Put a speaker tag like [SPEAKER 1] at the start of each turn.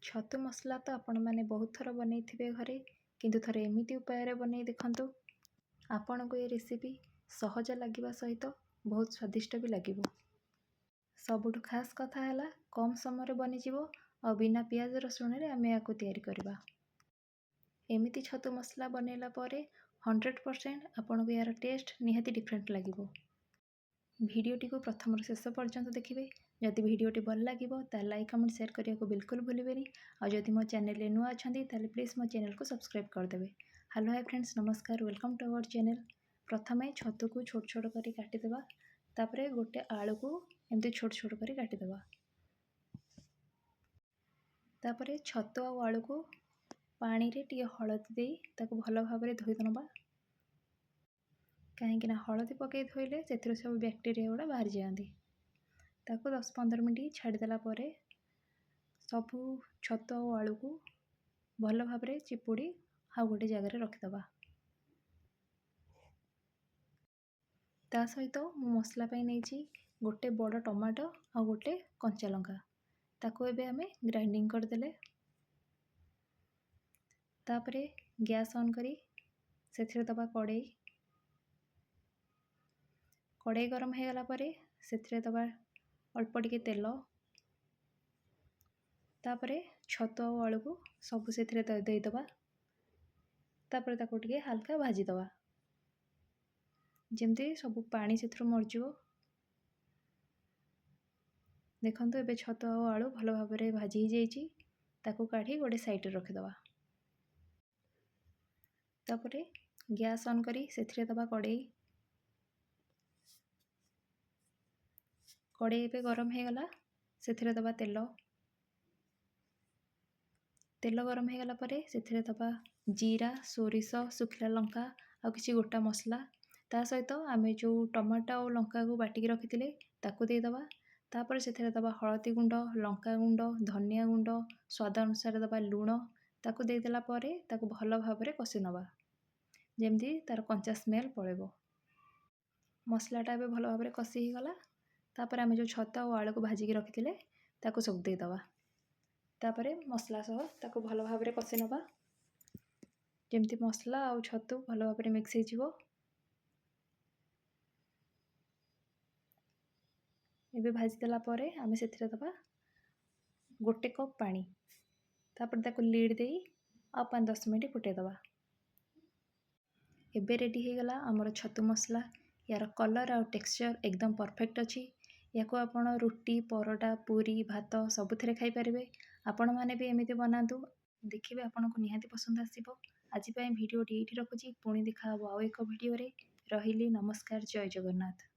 [SPEAKER 1] ଛତୁ ମସଲା ତ ଆପଣମାନେ ବହୁତ ଥର ବନେଇଥିବେ ଘରେ, କିନ୍ତୁ ଥରେ ଏମିତି ଉପାୟରେ ବନେଇ ଦେଖନ୍ତୁ। ଆପଣଙ୍କୁ ଏ ରେସିପି ସହଜ ଲାଗିବା ସହିତ ବହୁତ ସ୍ୱାଦିଷ୍ଟ ବି ଲାଗିବ। ସବୁଠୁ ଖାସ୍ କଥା ହେଲା, କମ୍ ସମୟରେ ବନିଯିବ ଆଉ ବିନା ପିଆଜ ରସୁଣରେ ଆମେ ଏହାକୁ ତିଆରି କରିବା। ଏମିତି ଛତୁ ମସଲା ବନେଇଲା ପରେ 100% ଆପଣଙ୍କୁ ଏହାର ଟେଷ୍ଟ ନିହାତି ଡିଫରେଣ୍ଟ ଲାଗିବ। ଭିଡ଼ିଓଟିକୁ ପ୍ରଥମରୁ ଶେଷ ପର୍ଯ୍ୟନ୍ତ ଦେଖିବେ। ଯଦି ଭିଡ଼ିଓଟି ଭଲ ଲାଗିବ, ତାହେଲେ ଲାଇକ୍, କମେଣ୍ଟ, ସେୟାର କରିବାକୁ ବିଲକୁଲ ଭୁଲିବେନି। ଆଉ ଯଦି ମୋ ଚ୍ୟାନେଲରେ ନୂଆ ଅଛନ୍ତି, ତାହେଲେ ପ୍ଲିଜ୍ ମୋ ଚ୍ୟାନେଲକୁ ସବସ୍କ୍ରାଇବ୍ କରିଦେବେ। ହ୍ୟାଲୋ, ହାଇ ଫ୍ରେଣ୍ଡସ୍, ନମସ୍କାର, welcome to our channel. ପ୍ରଥମେ ଛତୁକୁ ଛୋଟ ଛୋଟ କରି କାଟିଦେବା। ତାପରେ ଗୋଟେ ଆଳୁକୁ ଏମିତି ଛୋଟ ଛୋଟ କରି କାଟିଦେବା। ତାପରେ ଛତୁ ଆଉ ଆଳୁକୁ ପାଣିରେ ଟିକେ ହଳଦୀ ଦେଇ ତାକୁ ଭଲ ଭାବରେ ଧୋଇ ନେବା, କାହିଁକିନା ହଳଦୀ ପକାଇ ଧୋଇଲେ ସେଥିରୁ ସବୁ ବ୍ୟାକ୍ଟେରିଆ ଗୁଡ଼ା ବାହାରି ଯାଆନ୍ତି। ତାକୁ 10-15 ମିନିଟ୍ ଛାଡ଼ିଦେଲା ପରେ ସବୁ ଛତୁ ଆଉ ଆଳୁକୁ ଭଲ ଭାବରେ ଚିପୁଡ଼ି ଆଉ ଗୋଟେ ଜାଗାରେ ରଖିଦେବା। ତା ସହିତ ମୁଁ ମସଲା ପାଇଁ ନେଇଛି ଗୋଟେ ବଡ଼ ଟମାଟୋ ଆଉ ଗୋଟେ କଞ୍ଚା ଲଙ୍କା। ତାକୁ ଏବେ ଆମେ ଗ୍ରାଇଣ୍ଡିଙ୍ଗ କରିଦେଲେ। ତାପରେ ଗ୍ୟାସ୍ ଅନ୍ କରି ସେଥିରେ ଦେବା କଡ଼େଇ। କଡ଼େଇ ଗରମ ହେଇଗଲା ପରେ ସେଥିରେ ଦେବା ଅଳ୍ପ ଟିକେ ତେଲ। ତାପରେ ଛତୁ ଆଉ ଆଳୁକୁ ସବୁ ସେଥିରେ ଦେଇଦେବା। ତାପରେ ତାକୁ ଟିକେ ହାଲକା ଭାଜିଦେବା, ଯେମିତି ସବୁ ପାଣି ସେଥିରୁ ମରିଯିବ। ଦେଖନ୍ତୁ, ଏବେ ଛତୁ ଆଉ ଆଳୁ ଭଲ ଭାବରେ ଭାଜି ହେଇଯାଇଛି। ତାକୁ କାଢ଼ି ଗୋଟେ ସାଇଡ଼ରେ ରଖିଦେବା। ତାପରେ ଗ୍ୟାସ୍ ଅନ୍ କରି ସେଥିରେ ଦେବା କଡ଼େଇ। କଡ଼େଇ ଏବେ ଗରମ ହେଇଗଲା, ସେଥିରେ ଦେବା ତେଲ। ତେଲ ଗରମ ହେଇଗଲା ପରେ ସେଥିରେ ଦେବା ଜିରା, ସୋରିଷ, ଶୁଖିଲା ଲଙ୍କା ଆଉ କିଛି ଗୋଟା ମସଲା। ତା ସହିତ ଆମେ ଯେଉଁ ଟମାଟୋ ଆଉ ଲଙ୍କାକୁ ବାଟିକି ରଖିଥିଲେ, ତାକୁ ଦେଇଦେବା। ତାପରେ ସେଥିରେ ଦେବା ହଳଦୀ ଗୁଣ୍ଡ, ଲଙ୍କା ଗୁଣ୍ଡ, ଧନିଆ ଗୁଣ୍ଡ, ସ୍ୱାଦ ଅନୁସାରେ ଦେବା ଲୁଣ। ତାକୁ ଦେଇଦେଲା ପରେ ତାକୁ ଭଲ ଭାବରେ କଷି ନେବା, ଯେମିତି ତା'ର କଞ୍ଚା ସ୍ମେଲ୍ ପଳେଇବ। ମସଲାଟା ଏବେ ଭଲ ଭାବରେ କଷି ହେଇଗଲା। ତାପରେ ଆମେ ଯେଉଁ ଛତୁ ଆଉ ଆଳୁକୁ ଭାଜିକି ରଖିଥିଲେ, ତାକୁ ସବୁ ଦେଇଦେବା। ତାପରେ ମସଲା ସହ ତାକୁ ଭଲ ଭାବରେ କଷି ନେବା, ଯେମିତି ମସଲା ଆଉ ଛତୁ ଭଲ ଭାବରେ ମିକ୍ସ ହେଇଯିବ। ଏବେ ଭାଜିଦେଲା ପରେ ଆମେ ସେଥିରେ ଦେବା 1 କପ୍ ପାଣି। ତାପରେ ତାକୁ ଲିଡ଼୍ ଦେଇ ଆଉ 5-10 ମିନିଟ୍ ଫୁଟେଇଦେବା। ଏବେ ରେଡ଼ି ହେଇଗଲା ଆମର ଛତୁ ମସଲା। ୟାର କଲର୍ ଆଉ ଟେକ୍ସଚର୍ ଏକଦମ ପରଫେକ୍ଟ ଅଛି। ୟାକୁ ଆପଣ ରୁଟି, ପରଟା, ପୁରୀ, ଭାତ ସବୁଥିରେ ଖାଇପାରିବେ। ଆପଣମାନେ ବି ଏମିତି ବନାନ୍ତୁ, ଦେଖିବେ ଆପଣଙ୍କୁ ନିହାତି ପସନ୍ଦ ଆସିବ। ଆଜି ପାଇଁ ଭିଡ଼ିଓଟି ଏଇଠି ରଖୁଛି। ପୁଣି ଦେଖା ହେବ ଆଉ ଏକ ଭିଡ଼ିଓରେ। ରହିଲି, ନମସ୍କାର, ଜୟ ଜଗନ୍ନାଥ।